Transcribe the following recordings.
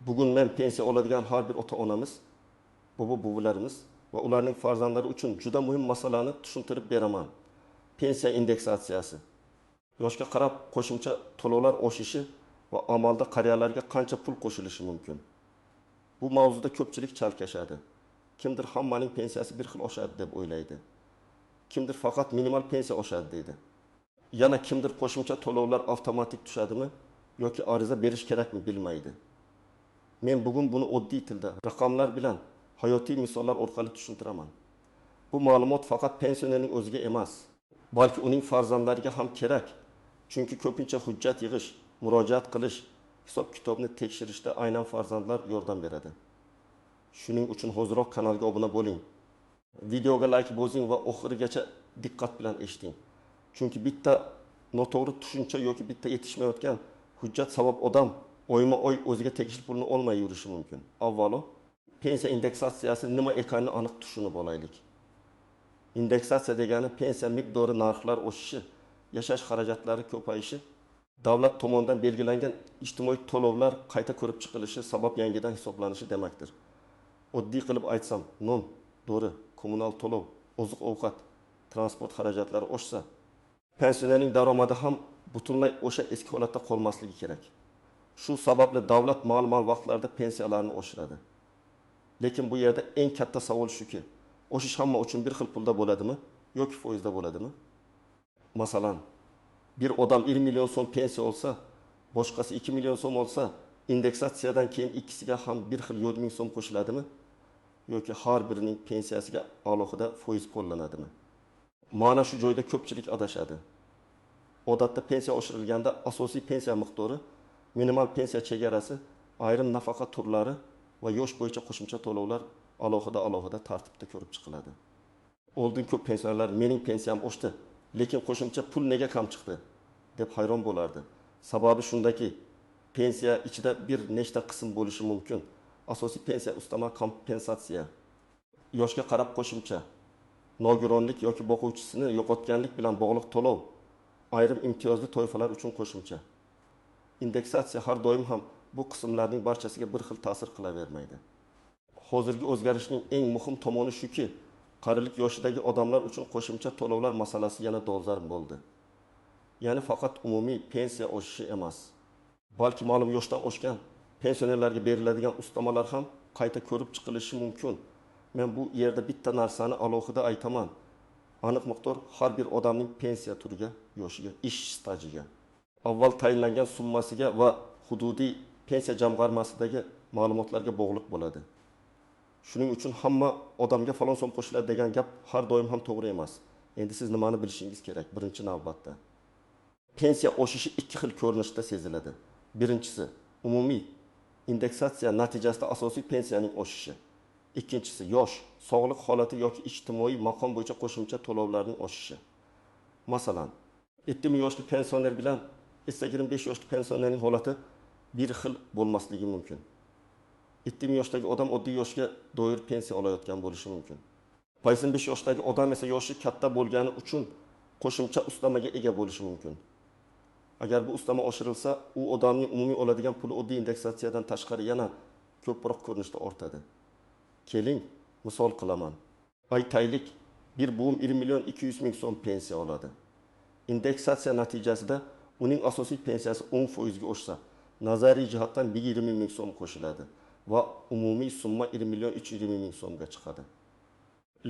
Bugun men pensiya oladigan har bir ota-onamiz, bobo-buvilarimiz va ularning farzandlari uchun juda muhim masalani tushuntirib beraman. Pensiya indeksatsiyasi. Yoshga qarab qo'shimcha to'lovlar oshishi va amalda qariyalarga qancha pul qo'shilishi mumkin? Bu mavzuda ko'pchilik chalkashadi. Kimdir hammaning pensiyasi bir xil oshadi deb o'ylaydi. Kimdir faqat minimal pensiya oshadi deydi. Yana kimdir qo'shimcha to'lovlar avtomatik tushadimi yoki ariza berish kerakmi bilmaydi. Men bugun buni oddiy tilda, raqamlar bilan, hayotiy misollar orqali tushuntiraman. Bu ma'lumot faqat pensionerning o'ziga emas, balki uning farzandlariga ham kerak. Chunki ko'pincha hujjat yig'ish, murojaat qilish, hisob-kitobni tekshirishda aynan farzandlar yordam beradi. Shuning uchun hoziroq kanalga obuna bo'ling. Videoga like bosing va oxirigacha diqqat bilan eshiting. Chunki bitta noto'g'ri tushuncha yoki bitta yetishmayotgan hujjat sabab odam oyma-oy o'ziga tegishli pulni olmay yurishi mumkin. Avvalo, pensiya indeksatsiyasi nima ekanini aniq tushunib olaylik. Indeksatsiya degani pensiya miqdori, narxlar oshishi, yashash xarajatlari ko'payishi, davlat tomonidan belgilangan ijtimoiy to'lovlar qayta ko'rib chiqilishi sabab yangidan hisoblanishi demakdir. Oddiy qilib aytsam, non, dori, kommunal to'lov, oziq-ovqat, transport xarajatlari oshsa, pensionerning daromadi ham butunlay o'sha eski holatda qolmasligi kerak. Shu sababli davlat ma'lum vaqtlarda pensiyalarni oshiradi. Lekin bu yerda eng katta savol shuki, oshish hamma uchun bir xil pulda bo'ladimi yoki foizda bo'ladimi? Masalan, bir odam 1 million so'm pensiya olsa, boshqasi 2 million so'm olsa, indeksatsiyadan keyin ikkisiga ham bir xil 100 ming so'm qo'shiladimi yoki har birining pensiyasiga alohida foiz qo'llanadimi? Mana shu joyda ko'pchilik adashadi. Odatda pensiya oshirilganda asosiy pensiya miqdori, minimal pensiya chegarasi, ayrim nafaqa turlari va yosh bo'yicha qo'shimcha to'lovlar alohida tartibda ko'rib chiqiladi. Oldin ko'p pensionerlar mening pensiyam oshdi, lekin qo'shimcha pul nega kam chiqdi deb hayron bo'lardi. Sababi shundaki, pensiya ichida bir nechta qism bo'lishi mumkin. Asosiy pensiya, ustama kompensatsiya, yoshga qarab qo'shimcha, nogironlik yoki boquvchisini yo'qotganlik bilan bog'liq to'lov, ayrim imtiyozli toifalar uchun qo'shimcha. Indeksatsiya har doim ham bu qismlarning barchasiga bir xil ta'sir qilavermaydi. Hozirgi o'zgarishning eng muhim tomoni shuki, qarilik yoshidagi odamlar uchun qo'shimcha to'lovlar masalasi yana dolzarb bo'ldi. Ya'ni faqat umumiy pensiya oshishi emas, balki ma'lum yoshdan oshgan pensionerlarga beriladigan ustamalar ham qayta ko'rib chiqilishi mumkin. Men bu yerda bitta narsani alohida aytaman. Aniq miqdor har bir odamning pensiya turiga, yoshiga, ish stajiga, avval tayinlangan summasiga va hududiy pensiya jamg'armasidagi ma'lumotlarga bog'liq bo'ladi. Shuning uchun hamma odamga falon so'm qo'shiladi degan gap har doim ham to'g'ri emas. Endi siz nimani bilishingiz kerak birinchi navbatda? Pensiya oshishi ikki xil ko'rinishda seziladi. Birinchisi, umumiy indeksatsiya natijasida asosiy pensiyaning oshishi. Ikkinchisi, yosh, sog'liq holati yoki ijtimoiy maqom bo'yicha qo'shimcha to'lovlarning oshishi. Masalan, 70 yoshli pensioner bilan 85 yoshli pensionerning holati bir xil bo'lmasligi mumkin. 70 yoshdagi odam oddiy yoshga doir pensiya olayotgan bo'lishi mumkin. 85 yoshdagi odam esa yoshi katta bo'lgani uchun qo'shimcha ustamaga ega bo'lishi mumkin. Agar bu ustama oshirilsa, u odamning umumiy oladigan puli oddiy indeksatsiyadan tashqari yana ko'proq ko'rinishda ortadi. Keling, misol qilaman. Aytaylik, bir buvim 1 million 200 ming so'm pensiya oladi. Indeksatsiya natijasida uning asosiy pensiyasi 10% ga oshsa, nazariy jihatdan 20 ming so'm qo'shiladi va umumiy summa 1 million 320 ming so'mga chiqadi.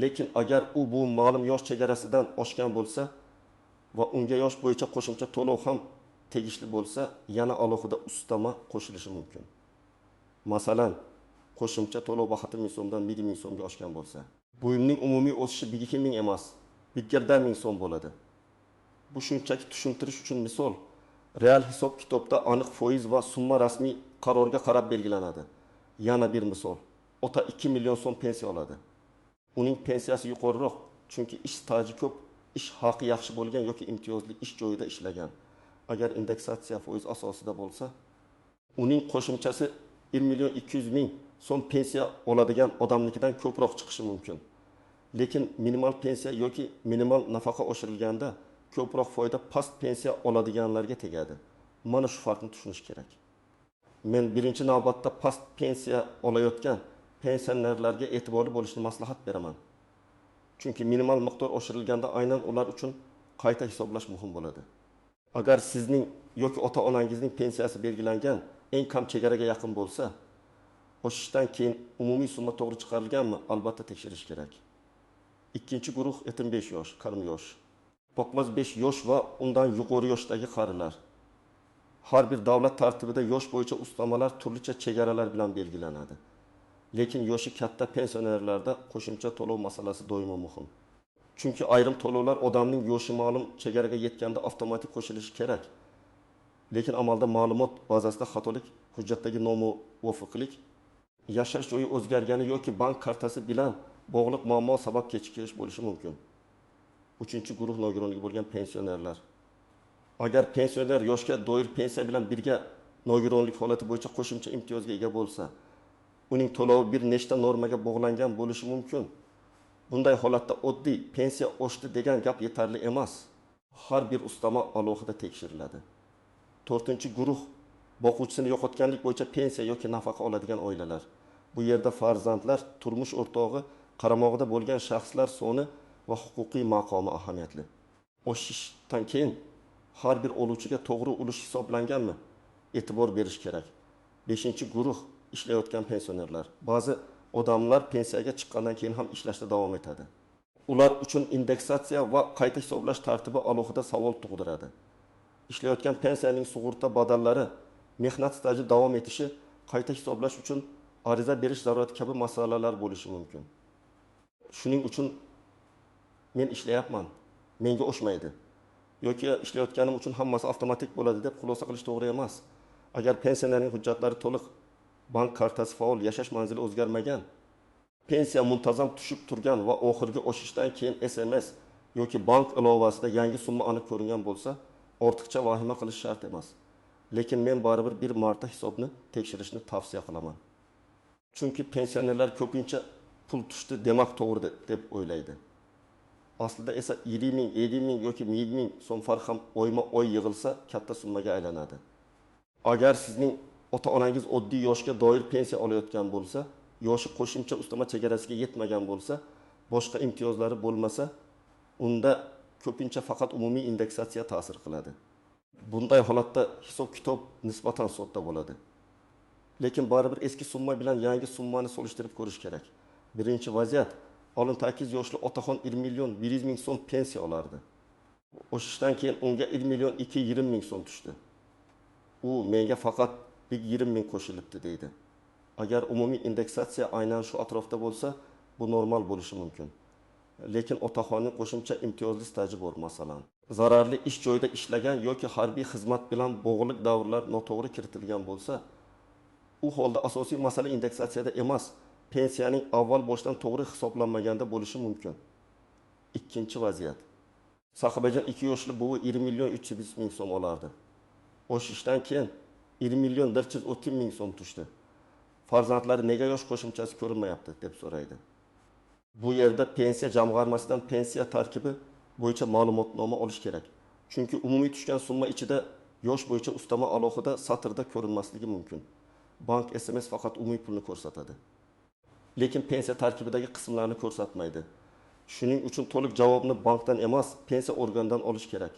Lekin agar u bu ma'lum yosh chegarasidan oshgan bo'lsa va unga yosh bo'yicha qo'shimcha to'lov ham tegishli bo'lsa, yana alohida ustama qo'shilishi mumkin. Masalan, qo'shimcha to'lov 1 ming so'mdan 1 ming so'mga oshgan bo'lsa, buyumning umumiy o'sishi 2 ming emas, 1 ming so'm bo'ladi. Bu shunchaki tushuntirish uchun misol. Real hisob-kitobda aniq foiz va summa rasmiy qarorga qarab belgilanadi. Yana bir misol. Ota 2 million so'm pensiya oladi. Uning pensiyasi yuqoriroq, chunki ish staji ko'p, ish haqi yaxshi bo'lgan yoki imtiyozli ish joyida ishlagan. Agar indeksatsiya foiz asosida bo'lsa, uning qo'shimchasi 1 million 200 ming so'm pensiya oladigan odamnikidan ko'proq chiqishi mumkin. Lekin minimal pensiya yoki minimal nafaqa oshirilganda ko'proq foyda past pensiya oladiganlarga tegadi. Mana shu farqni tushunish kerak. Men birinchi navbatda past pensiya olayotgan pensionerlarga e'tiborli bo'lishni maslahat beraman. Chunki minimal miqdor oshirilganda aynan ular uchun qayta hisoblash muhim bo'ladi. Agar sizning yoki ota-onangizning pensiyasi belgilangan eng kam chegaraga yaqin bo'lsa, oshishdan keyin umumiy summa to'g'ri chiqarilganmi, albatta tekshirish kerak. Ikkinchi guruh 75 yosh, karim yosh. 95 yosh va undan yuqori yoshdagi qarilar. Har bir davlat tartibida yosh bo'yicha ustamalar turlicha chegaralar bilan belgilanadi. Lekin yoshi katta pensionerlarda qo'shimcha to'lov masalasi doimo muhim. Chunki ayrim to'lovlar odamning yoshi ma'lum chegaraga yetganda avtomatik qo'shilishi kerak. Lekin amalda ma'lumot bazasida xatolik, hujjatdagi nomuvofiqlik, yashash joyi o'zgargani yoki bank kartasi bilan bog'liq muammo sabab kechiktirish bo'lishi mumkin. Uchinchi guruh nogironligi bo'lgan pensionerlar. Agar pensioner yoshga doir pensiya bilan birga nogironlik holati bo'yicha qo'shimcha imtiyozga ega bo'lsa, uning to'lovi bir nechta normaga bog'langan bo'lishi mumkin. Bunday holatda oddiy pensiya oshdi degan gap yetarli emas. Har bir ustama alohida tekshiriladi. To'rtinchi guruh boquvchisini yo'qotganlik bo'yicha pensiya yoki nafaqa oladigan oilalar. Bu yerda farzandlar, turmush o'rtog'i, qaramog'ida bo'lgan shaxslar soni va huquqiy maqomi ahamiyatli. Oshishdan keyin har bir oluvchiga to'g'ri ulush hisoblanganmi? E'tibor berish kerak. Beshinchi guruh ishlayotgan pensionerlar. Ba'zi odamlar pensiyaga chiqqandan keyin ham ishlashda davom etadi. Ular uchun indeksatsiya va qayta hisoblash tartibi alohida savol tug'diradi. Ishlayotgan pensiyaning sug'urta badallari, mehnat staji davom etishi, qayta hisoblash uchun ariza berish zarurati kabi masalalar bo'lishi mumkin. Shuning uchun men ishlayapman, menga oshmaydi yoki ishlayotganim uchun hammasi avtomatik bo'ladi deb xulosa qilish to'g'ri emas. Agar pensionerning hujjatlari to'liq, bank kartasi faol, yashash manzili o'zgarmagan, pensiya muntazam tushib turgan va oxirgi oshishdan keyin SMS yoki bank ilovasida yangi summa aniq ko'ringan bo'lsa, ortiqcha vahima qilish shart emas. Lekin men baribir bir marta hisobni tekshirishni tavsiya qilaman. Chunki pensionerlar ko'pincha pul tushdi demak to'g'ri deb o'ylaydi. Aslida esa 20 ming, 50 ming yoki 100 ming so'm farq ham oyma-oy yig'ilsa katta summaga aylanadi. Agar sizning ota-onangiz oddiy yoshga doir pensiya olayotgan bo'lsa, yoshi qo'shimcha ustama chegarasiga yetmagan bo'lsa, boshqa imtiyozlari bo'lmasa, unda ko'pincha faqat umumiy indeksatsiya ta'sir qiladi. Bunday holatda hisob-kitob nisbatan sodda bo'ladi. Lekin baribir eski summa bilan yangi summani solishtirib ko'rish kerak. Birinchi vaziyat, 68 yoshli otaxon 1 million 100 ming so'm pensiya olardi. Oshishdan keyin unga 1 million 220 ming so'm tushdi. U menga faqat 20 ming qo'shilibdi deydi. Agar umumiy indeksatsiya aynan shu atrofda bo'lsa, bu normal bo'lishi mumkin. Lekin otaxonning qo'shimcha imtiyozli staji bor, masalan. Zararli ish joyida ishlagan yoki harbiy xizmat bilan bog'liq davrlar noto'g'ri kiritilgan bo'lsa, u holda asosiy masala indeksatsiyada emas, pensiyaning avval boshdan to'g'ri hisoblanmaganda bo'lishi mumkin. Ikkinchi vaziyat. Sahibajon 2 yoshli buvi 1 million 300 ming so'm olardi. Oshishdan keyin 1 million 130 ming so'm tushdi. Farzandlari nega yosh qo'shimchasi ko'rinmayapti deb so'raydi. Bu yerda pensiya jamg'armasidan pensiya tarkibi bo'yicha ma'lumotnoma olish kerak. Chunki umumiy tushgan summa ichida yosh bo'yicha ustama alohida satrda ko'rinmasligi mumkin. Bank SMS faqat umumiy pulni ko'rsatadi. Lekin pensiya tarkibidagi qismlarni ko'rsatmaydi. Shuning uchun to'liq javobni bankdan emas, pensiya organidan olish kerak.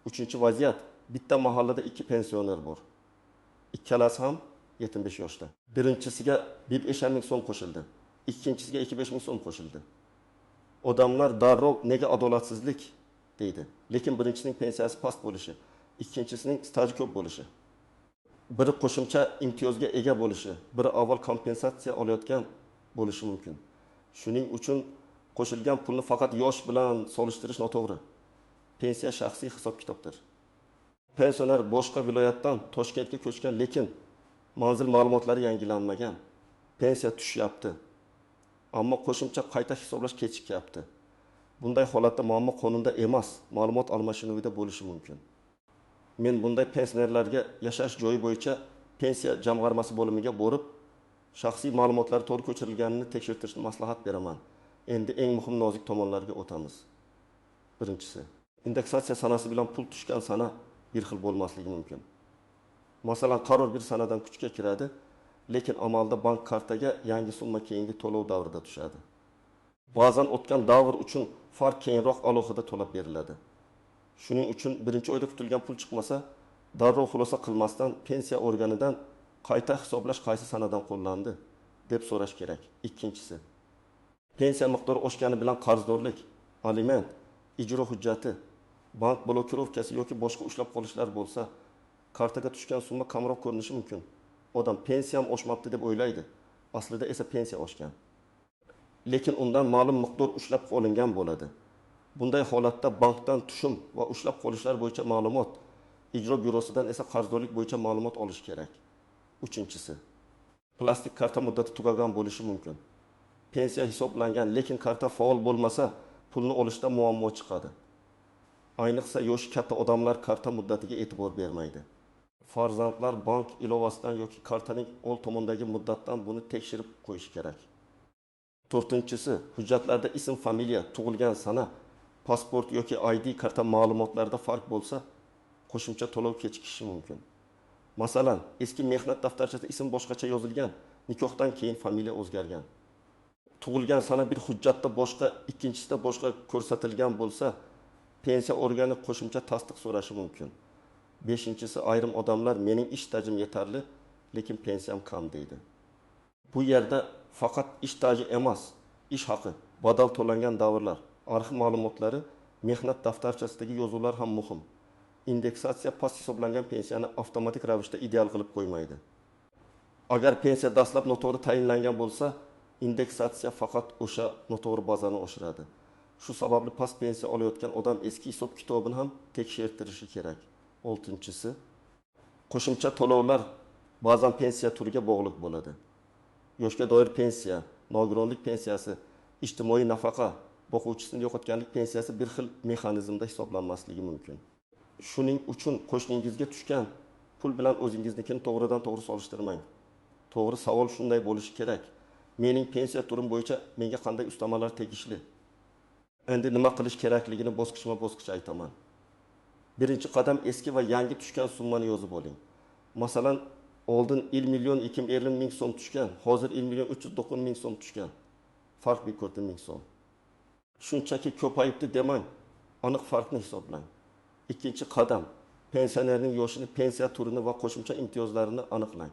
Uchinchi vaziyat, bitta mahallada 2 pensioner bor. Ikkalasi ham 75 yoshda. Birinchisiga 1,5 ming so'm qo'shildi. Ikkinchisiga 2,5 ming so'm qo'shildi. Odamlar darrov nega adolatsizlik deydi. Lekin birinchisining pensiyasi past bo'lishi, ikkinchisining staji ko'p bo'lishi, biri qo'shimcha imtiyozga ega bo'lishi, biri avval kompensatsiya olayotgan bo'lishi mumkin. Shuning uchun qo'shilgan pulni faqat yosh bilan solishtirish noto'g'ri. Pensiya shaxsiy hisob-kitobdir. Pensioner boshqa viloyatdan Toshkentga ko'chgan, lekin manzil ma'lumotlari yangilanmagan. Pensiya tushyapti. Ammo qo'shimcha qayta hisoblash kechikyapti. Bunday holatda muammo qonunda emas, ma'lumot almashinuvida bo'lishi mumkin. Men bunday pensionerlarga yashash joyi bo'yicha pensiya jamg'armasi bo'limiga borib, shaxsiy ma'lumotlar to'g'ri ko'chirilganini tekshirtirishni maslahat beraman. Endi eng muhim nozik tomonlarga o'tamiz. Birinchisi, indeksatsiya sanasi bilan pul tushgan sana bir xil bo'lmasligi mumkin. Masalan, qaror bir sanadan kuchga kiradi, lekin amalda bank kartaga yangi summa keyingi to'lov davrida tushadi. Ba'zan o'tgan davr uchun farq keyinroq alohida to'lab beriladi. Shuning uchun birinchi oyda kutilgan pul chiqmasa, darrov xulosa qilmasdan pensiya organidan qayta hisoblash qaysi sanadan qo'llandi? Deb so'rash kerak. Ikkinchisi, pensiya miqdori oshgani bilan qarzdorlik, aliment, ijro hujjati, bank blokirovkasi yoki boshqa ushlab qolishlar bo'lsa, kartaga tushgan summa kamroq ko'rinishi mumkin. Odam pensiyam oshmabdi deb o'ylaydi. Aslida esa pensiya oshgan. Lekin undan ma'lum miqdor ushlab qolingan bo'ladi. Bunday holatda bankdan tushum va ushlab qolishlar bo'yicha ma'lumot, ijro byurosidan esa qarzdorlik bo'yicha ma'lumot olish kerak. Uchinchisi, plastik karta muddati tugagan bo'lishi mumkin. Pensiya hisoblangan, lekin karta faol bo'lmasa, pulni olishda muammo chiqadi. Ayniqsa yoshi katta odamlar karta muddatiga e'tibor bermaydi. Farzandlar bank ilovasidan yoki kartaning old tomondagi muddatdan buni tekshirib qo'yishi kerak. To'rtinchisi, hujjatlarda ism, familiya, tug'ilgan sana, pasport yoki ID karta ma'lumotlarida farq bo'lsa, qo'shimcha to'lov kechikishi mumkin. Masalan, eski mehnat daftarchasida ism boshqacha yozilgan, nikohdan keyin familiya o'zgargan. Tug'ilgan sana bir hujjatda boshqa, ikkinchisida boshqa ko'rsatilgan bo'lsa, pensiya organi qo'shimcha tasdiq so'rashi mumkin. Beshinchisi, ayrim odamlar mening ish stajim yetarli, lekin pensiyam kam deydi. Bu yerda faqat ish staji emas, ish haqi, badal to'langan davrlar, arxiv ma'lumotlari, mehnat daftarchasidagi yozuvlar ham muhim. Indeksatsiya past hisoblangan pensiyani avtomatik ravishda ideal qilib qo'ymaydi. Agar pensiya dastlab noto'g'ri tayinlangan bo'lsa, indeksatsiya faqat o'sha noto'g'ri bazani oshiradi. Shu sababli past pensiya olayotgan odam eski hisob kitobini ham tekshirtirishi kerak. Oltinchisi, qo'shimcha to'lovlar ba'zan pensiya turiga bog'liq bo'ladi. Yoshga doir pensiya, nogironlik pensiyasi, ijtimoiy nafaqa, boquvchisini yo'qotganlik pensiyasi bir xil mexanizmda hisoblanmasligi mumkin. Shuning uchun qo'shningizga tushgan pul bilan o'zingiznikini to'g'ridan to'g'ri solishtirmang. To'g'ri savol shunday bo'lishi kerak: mening pensiya turim bo'yicha menga qanday ustamalar tegishli? Endi nima qilish kerakligini bosqichma-bosqich aytaman. Birinchi qadam, eski va yangi tushgan summani yozib oling. Masalan, oldin 1 million 250 ming so'm tushgan, hozir 1 million 309 ming so'm tushgan. Farq 1,4 ming so'm. Shunchaki ko'payibdi demang, aniq farqni hisoblang. Ikkinchi qadam, pensionerning yoshini, pensiya turini va qo'shimcha imtiyozlarini aniqlang.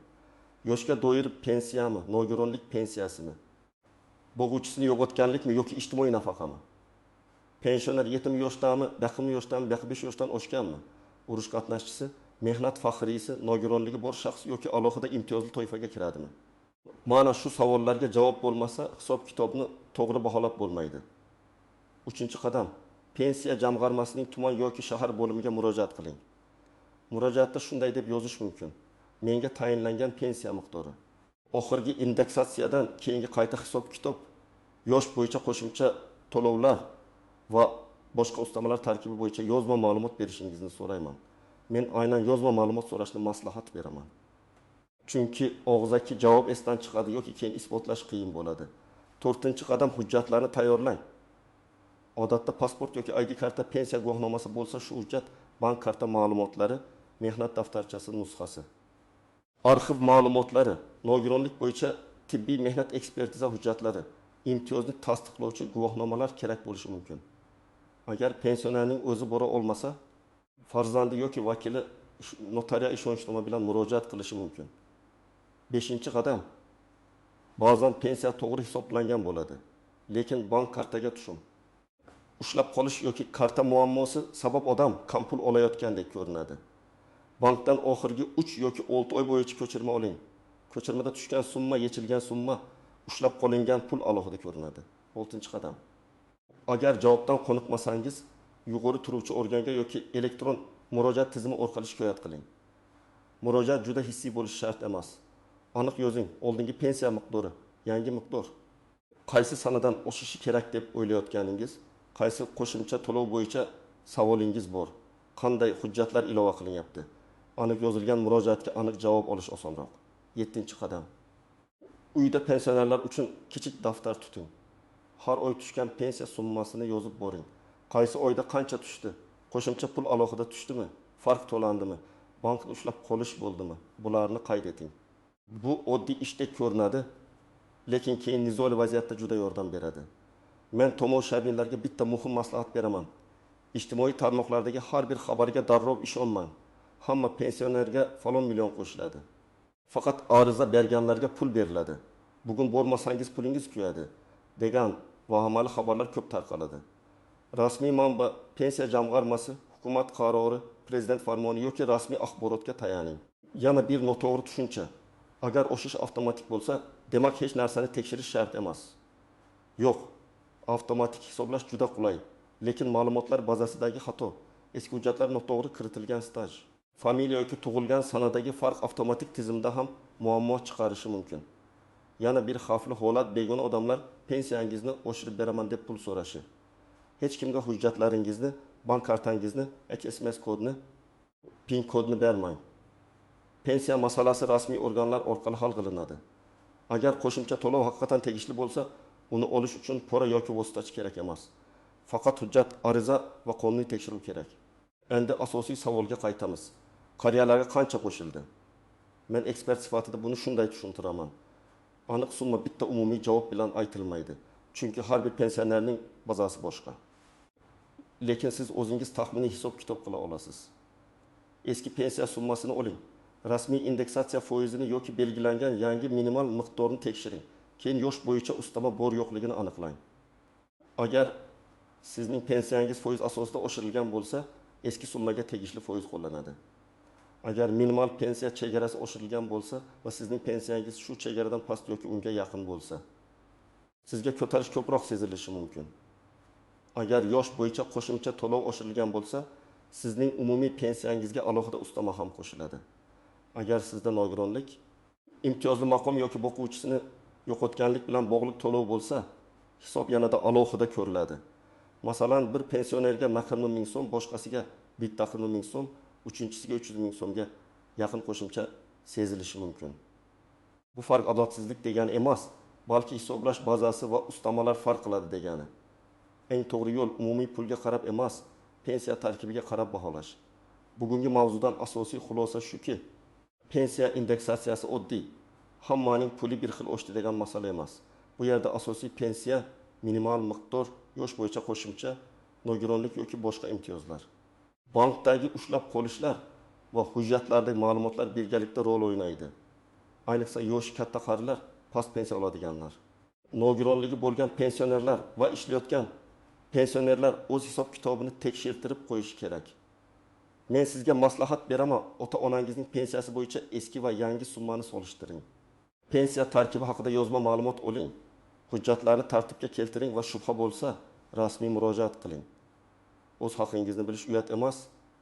Yoshga doir pensiyami, nogironlik pensiyasimi, bo'g'uvchisini yo'qotganlikmi yoki ijtimoiy nafaqami? Pensioner yetim yoshdami, baqim yoshdami, 5 yoshdan oshganmi? Urush qatnashchisi, mehnat faxriysi, nogironligi bor shaxs yoki alohida imtiyozli toifaga kiradimi? Mana shu savollarga javob bo'lmasa, hisob-kitobni to'g'ri baholab bo'lmaydi. Uchinchi qadam, pensiya jamg'armasining tuman yoki shahar bo'limiga murojaat qiling. Murojaatda shunday deb yozish mumkin: menga tayinlangan pensiya miqdori, oxirgi indeksatsiyadan keyingi qayta hisob-kitob, yosh bo'yicha qo'shimcha to'lovlar va boshqa ustamalar tarkibi bo'yicha yozma ma'lumot berishingizni so'rayman. Men aynan yozma ma'lumot so'rashni maslahat beraman. Chunki og'zaki javob esdan chiqadi yoki keyin isbotlash qiyin bo'ladi. To'rtinchi qadam, hujjatlarni tayyorlang. Odatda pasport yoki ID karta, pensiya guvohnomasi bo'lsa, shu hujjat, bank karta ma'lumotlari, mehnat daftarchasi nusxasi, arxiv ma'lumotlari, nogironlik bo'yicha tibbiy mehnat ekspertiza hujjatlari, imtiyozni tasdiqlovchi guvohnomalar kerak bo'lishi mumkin. Agar pensionerning o'zi bora olmasa, farzandi yoki vakili notarial ishonchnoma bilan murojaat qilishi mumkin. Beshinchi qadam, ba'zan pensiya to'g'ri hisoblangan bo'ladi, lekin bank kartaga tushum, ushlab qolish yoki karta muammosi sabab odam kam pul olayotgandek ko'rinadi. Bankdan oxirgi 3 yoki 6 oy bo'yicha ko'chirma oling. Ko'chirmada tushgan summa, yechilgan summa, ushlab qolingan pul alohida ko'rinadi. Oltinchi qadam, agar javobdan qoniqmasangiz, yuqori turuvchi organga yoki elektron murojaat tizimi orqali shikoyat qiling. Murojaat juda hissiy bo'lishi shart emas. Aniq yozing: oldingi pensiya miqdori, yangi miqdor, qaysi sanadan oshishi kerak deb o'ylayotganingiz, qaysi qo'shimcha to'lov bo'yicha savolingiz bor, qanday hujjatlar ilova qilinyapti. Aniq yozilgan murojaatga aniq javob olish osonroq. Yettinchi qadam, uyda pensionerlar uchun kichik daftar tuting. Har oy tushgan pensiya summasini yozib boring. Qaysi oyda qancha tushdi? Qo'shimcha pul alohida tushdimi? Farq to'landimi? Bankni ushlab qolish bo'ldimi? Bularni qayd eting. Bu oddiy ishdek ko'rinadi, lekin keyin nizoli vaziyatda juda yordam beradi. Men tomoshabinlarga bitta muhim maslahat beraman. Ijtimoiy tarmoqlardagi har bir xabarga darrov ishonmang. Hamma pensionerga falon million qo'shiladi. Faqat ariza berganlarga pul beriladi. Bugun bormasangiz pulingiz kuyadi, degan vahimali xabarlar ko'p tarqaladi. Rasmiy manba, Pensiya jamg'armasi, hukumat qarori, prezident farmoni yoki rasmiy axborotga tayaning. Yana bir noto'g'ri tushuncha: agar oshish avtomatik bo'lsa, demak hech narsani tekshirish shart emas. Yo'q, avtomatik hisoblash juda qulay, lekin ma'lumotlar bazasidagi xato, eski hujjatlar, noto'g'ri kiritilgan staj, familiya yoki tug'ilgan sanadagi farq avtomatik tizimda ham muammo chiqarishi mumkin. Yana bir xavfli holat: begona odamlar pensiyangizni oshirib beraman deb pul so'rashi. Hech kimga hujjatlaringizni, bank kartangizni yoki SMS kodni, PIN kodni bermang. Pensiya masalasi rasmiy organlar orqali hal qilinadi. Agar qo'shimcha to'lov haqiqatan tegishli bo'lsa, uni olish uchun pora yoki vositachi kerak emas. Faqat hujjat, ariza va qonuniy tekshiruv kerak. Endi asosiy savolga qaytamiz. Qariyalarga qancha qo'shildi? Men ekspert sifatida buni shunday tushuntiraman. Aniq summa bitta umumiy javob bilan aytilmaydi. Chunki har bir pensionerning bazasi boshqa. Lekin siz o'zingiz taxminiy hisob-kitob qila olasiz. Eski pensiya summasini oling. Rasmiy indeksatsiya foizini yoki belgilangan yangi minimal miqdorni tekshiring. Keyin yosh bo'yicha ustama bor yo'qligini aniqlang. Agar sizning pensiyangiz foiz asosida oshirilgan bo'lsa, eski summaga tegishli foiz qo'llanadi. Agar minimal pensiya chegarasi oshirilgan bo'lsa va sizning pensiyangiz shu chegaradan past yoki unga yaqin bo'lsa, sizga ko'tarish ko'proq sezilishi mumkin. Agar yosh bo'yicha qo'shimcha to'lov oshirilgan bo'lsa, sizning umumiy pensiyangizga alohida ustama ham qo'shiladi. Agar sizda nogironlik, imtiyozli maqom yoki boquvchisini yo'qotganlik bilan bog'liq to'lov bo'lsa, hisob yanada alohida ko'riladi. Masalan, bir pensionerga 20 ming so'm, boshqasiga 1,5 ming so'm, uchinchisiga 300 ming so'mga yaqin qo'shimcha sezilishi mumkin. Bu farq adolatsizlik degani emas, balki hisoblash bazasi va ustamalar farq qiladi degani. Eng to'g'ri yo'l umumiy pulga qarab emas, pensiya tarkibiga qarab baholash. Bugungi mavzudan asosiy xulosa shuki, pensiya indeksatsiyasi oddiy, hammaning puli bir xil oshdi degan masala emas. Bu yerda asosiy pensiya, minimal miqdor, yosh bo'yicha qo'shimcha, nogironlik yoki boshqa imtiyozlar, bankdagi ushlab qolishlar va hujjatlardagi ma'lumotlar birgalikda rol o'ynaydi. Ayniqsa yoshi katta qarilar, past pensiya oladiganlar, nogironligi bo'lgan pensionerlar va ishlayotgan pensionerlar o'z hisob kitobini tekshirtirib qo'yishi kerak. Men sizga maslahat beraman: ota onangizning pensiyasi bo'yicha eski va yangi summani solishtiring. Pensiya tarkibi haqida yozma ma'lumot oling. Hujjatlarni tartibga keltiring va shubha bo'lsa, rasmiy murojaat qiling. O'z haqingizni bilish uyat emas,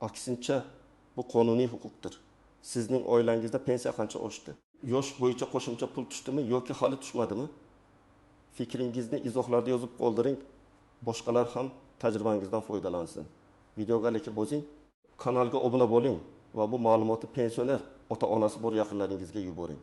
aksincha, bu qonuniy huquqdir. Sizning oilangizda pensiya qancha oshdi? Yosh bo'yicha qo'shimcha pul tushdimi yoki hali tushmadimi? Fikringizni izohlarda yozib qoldiring. Boshqalar ham tajribangizdan foydalansin. Videoga like bosing, kanalga obuna bo'ling va bu ma'lumotni pensioner ota-onasi bor yaqinlaringizga yuboring.